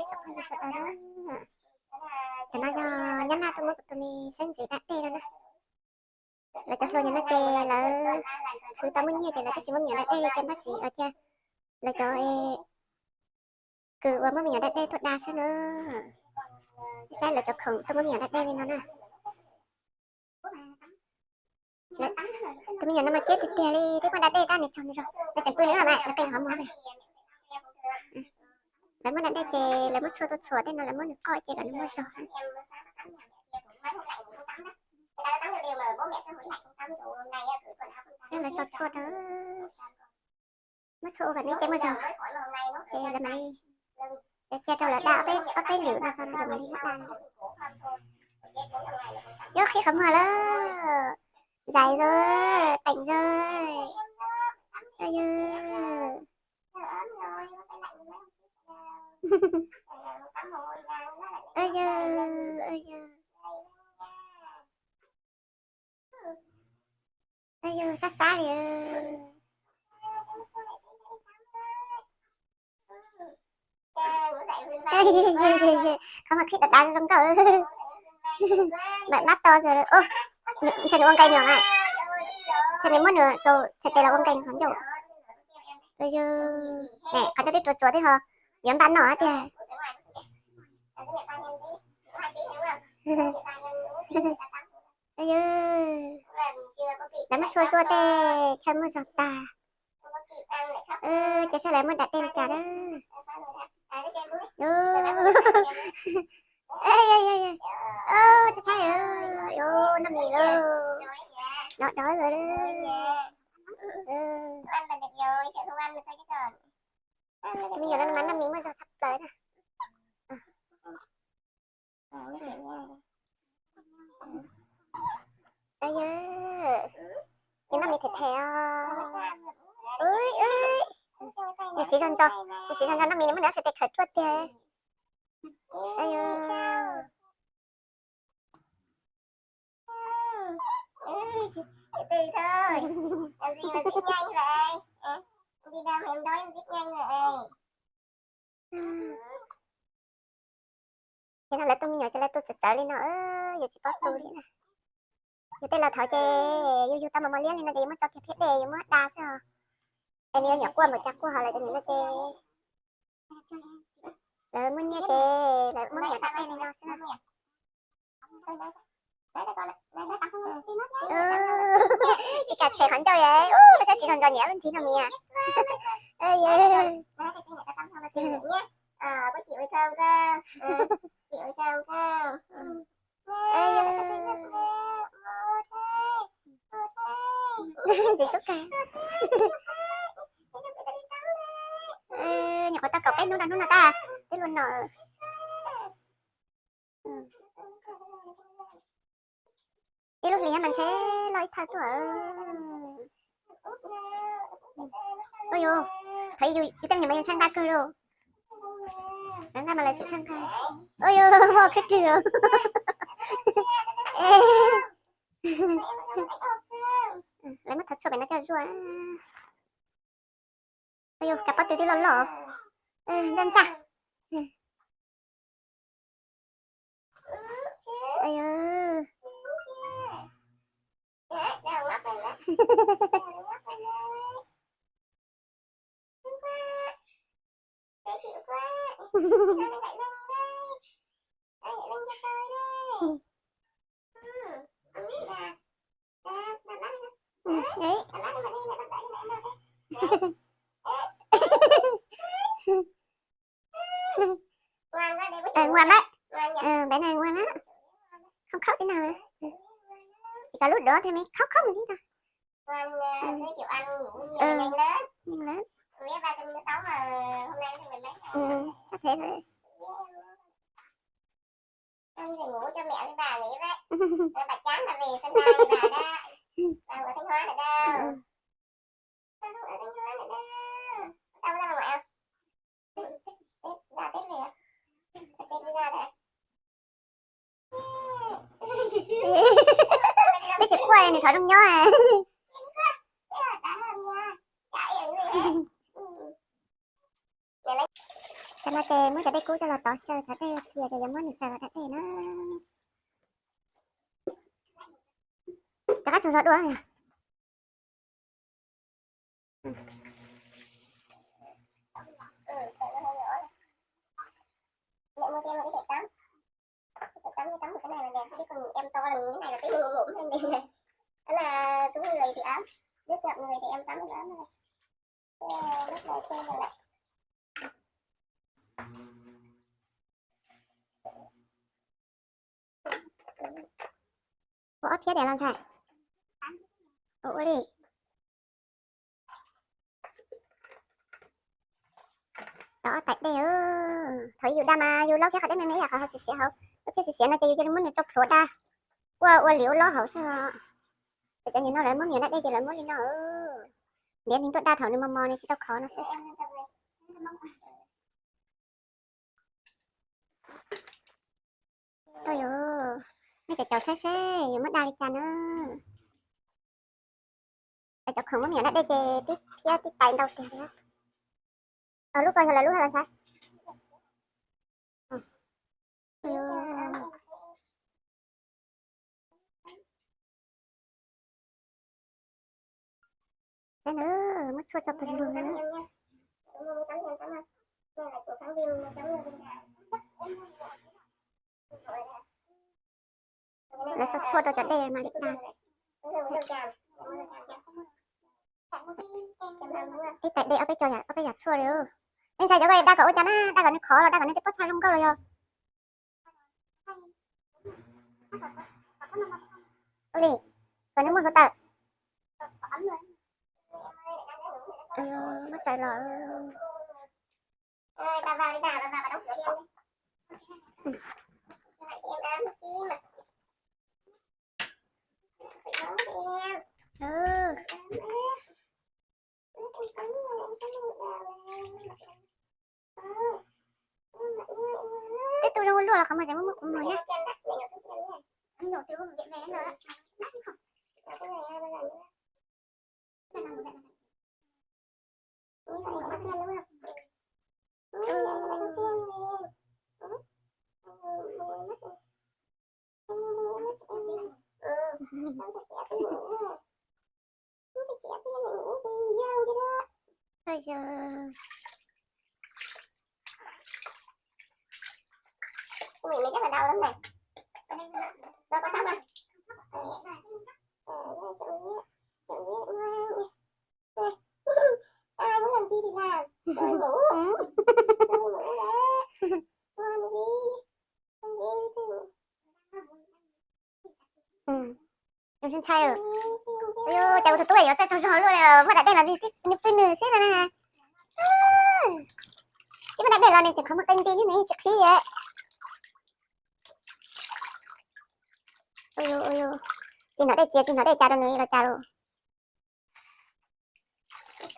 Tsoom phooj ywg sawv daws na, cov no yog Nyab Laj tuaj muab kuv tus me xeeb ntxwv da dej no na. Lawv cov hluas nim no ces lawv khwv tau muaj nyiaj ces lawv twb tsis muab me nyuam da dej li ces npaj xis ua cas lawv cov kws uas muab me nyuam da dej tuaj da xwb na. Saib lawv cov khoom tuaj muab me nyuam da dej li no na. Tus me nyuam no mas kiab tiag tiag li, twb muab da dej tab nws tsaug nws zog, nws tseem pw nws los mas nws qi nws qhov muag. Lawv muab da dej ces lawv muab tshuaj tuaj txhuam tej no lawv muab nws qoj ces kom nws muaj zog. Lawv tso tshuaj rau, muab tshuaj ua kom nws ces muaj zog, ces lawv mam li, lawv cia rau lawv da ob peb lwm no tso no lawv mam li muab da. Yuav qhib qhov muag lawm, zais zog, teem zog. Yog, yog, sab sab li. Qhov mas qhib dav dav zoo nkauj. Mam mab to xwb. Ntshe nws ua nqe nws mas, ntshe nws muab nws tus txhais tes los ua nqe nws qhov ncauj. Qhov ncauj twb tsuav tsuav thiab ho, yuav npaj noj tiag. Lawv muab tshuaj zuaj tej chaw muaj zog tag. Ces saib lawv muab da dej li cas na. Tshaib tshaib, noj mis lauj, noj dov lawm. Me nyuam no mas noj mis muaj zog tshaj plaws na. Yog, noj mis them them os. Nws siv zog ntso, nws siv zog ntso noj mis nws muab nws ob txhais tes khawm ruaj tiag. Ces no lawv tu me nyuam ces lawv tu txawv txawv li no, yus tsis paub tu li na. Yus tej laus thaud ces yus yug tau mos mos liab li no ces yus muab tso kiag phiab dej yus muab da xwb os. Es nws yuav nyuam quaj npaum cas quaj ho lawm ces nim no ces lawv muaj nyiaj ces lawv muab me nyuam da dej li no xwb na. Tsis kam tshem qhov ncauj li, koj saib siv zog ntso nyiam lub ntsis no mas. Ntxim hlub kawg. Nyuam qhuav tau kaum peb hnub rau hnub no tab twb luag no. Ib lub hlis mas ntshe loj ib thawj tuaj. Ua yus, thaum yus tej me nyuam mas yus ntshai nqa kawg li. Lawv nqa mas lawv tsis txhawj nqa. Ua yus, muaj khwb rwg. Lawv muab thov tshuaj pem no coj zuaj. Ua yus, kav pob tw twb loj loj, ntsaj ntsaj. Ngoan lawm, bé này ngoan lắm, không khóc tí nào. Chỉ có lúc đó thì mới khóc khóc một tí thôi. Nhanh lắm. Chắc thế thôi. Con về ngủ cho mẹ với bà nghỉ với. Rồi bà chán bà về sân bay bà đó. Bà ở Thanh Hóa nữa đâu. Con không ở Thanh Hóa nữa đâu. Sao ra ngoài không? Tết, ra Tết về à? Tết với ra đấy. Peb tsis quaj nws thov rooj nyob. Chả yên gì hết. Tam no ces muab cov dej kub coj los tov xyaw, cov dej txias ces yuav muab nws tsaws los da dej na. Rov qab tsaug zog dua. Ua ob phiab diam los ntxhais? Ua ua li. Tov ob tais dej. Thaum yus da mas yus laub kiag qhov dej me me yam qhov hauv xiav xiav hauv, laub kiag xiav xiav no ces yus cia li muab nws tso plhuav da, ua ua liv ua lob hauv xwb. Ces cov niam no lawv muab me nyuam da dej ces lawv muab li no. Ntiav li ntuaj daj thaum nws mos mos nws tsis tau khov no xwb. Yus, nej cov caum saib seb yus muab da li cas na. Cov khoom muab me nyuam da dej ces tib phiab tib tais ntau tiag li. Lub ko yog lawv lub los ntxhais? Muab tshuaj tso pawg lug na. Lawv tso tshuaj rau cov dej mas li dag. Ib tais dej ob peb co, ob peb yam tshuaj li. Nej ntxhais cov ko da kom ua cas na, da kom nws khov los da kom nws tej pob txha zoo nkauj los yog? Ua li, kom nws muaj hluav taws. Muab tsaws los. Tej tug zoo ua luaj los qhov muag tseem muaj muaj kuv mus thiab. Ntshai, cas kuv tus tub yuav txawj tsaug zog luaj, muab da dej los nws pw nws xwb no na. Ib muab da dej los nws tseem qhov muag qe nti thiab nws tsis qhib. Tsis hnov dej txias tsis hnov dej cas rau nws los cas lawm.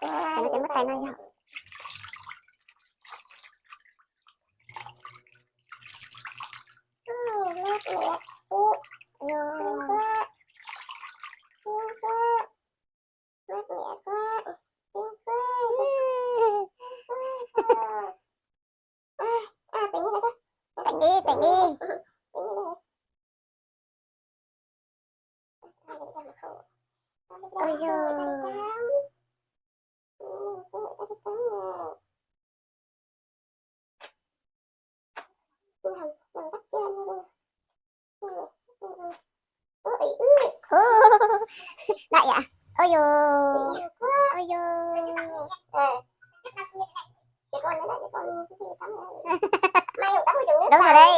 Ces muab tais no yog. Teem dib, teem dib. Ua yog. Daj yam. Ua yog. Ua yog. Đúng rồi đấy.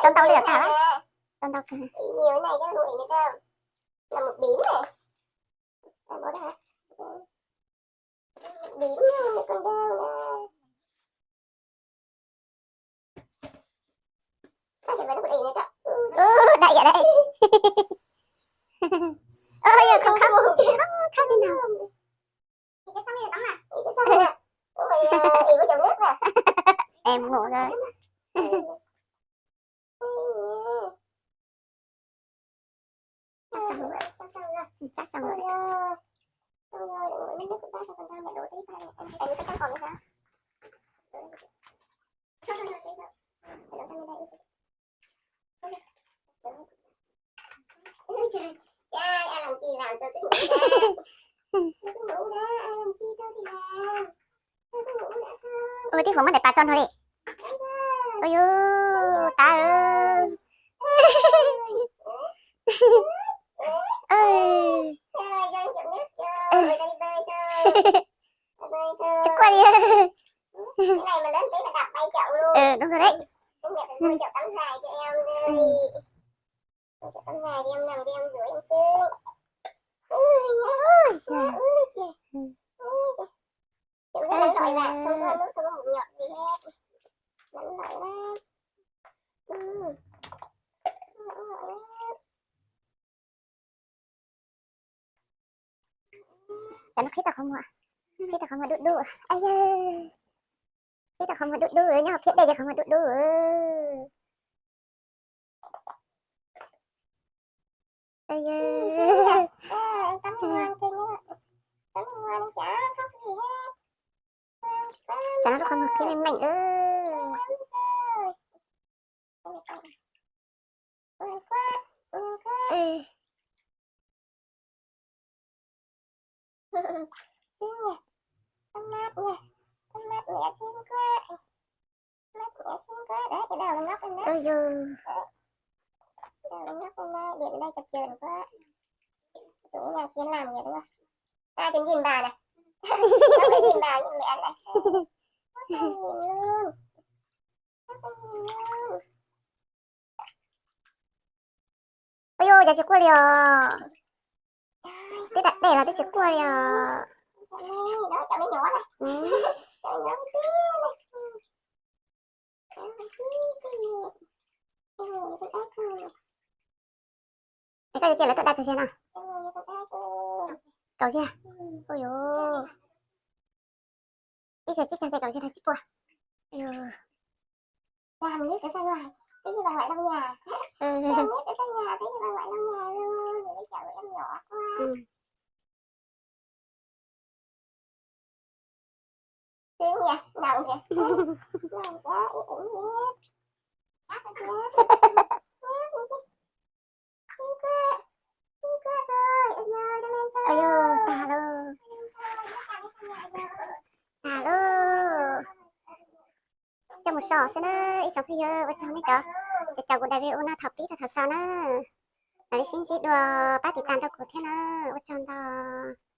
Tso ntau li tag. Tso ntau kawg. Ơ, đại vậy đấy. Ơ, giờ không khóc, không khóc thế nào. Ntawd. Tsab xov, tsab xov. Ua tib huam muab daim pas tso nrho li. Ua yus tas. Tsis quaj li. Đúng rồi đấy. Cov no qhib tau qhov muag, qhib tau qhov muag dub dub. Qhib tau qhov muag dub dub, nyob hauv phiab dej ces qhov muag dub dub. Cov no lub qhov muag qhib meej meej. Ui yus. Ui yus, cov tsis quaj li os. Twb da dej los twb tsis quaj li os. Es koj yuav cia lawv tuaj da txog xyoo no? Kaum xyoo. Ui yus. Ib xyoo tsib caug ces kaum xyoo tag tsib puas. Ua yus, tag lauj. Tag lauj. Coj mus so xwb na ib tsoom phooj ywg, ua tsaug nej cov, cov, cov kuv daim video no thaum pib rau thaum xaus na. Mam li sib ntsib dua, pab tiv tas rau kuv thiab na, ua tsaug ntau.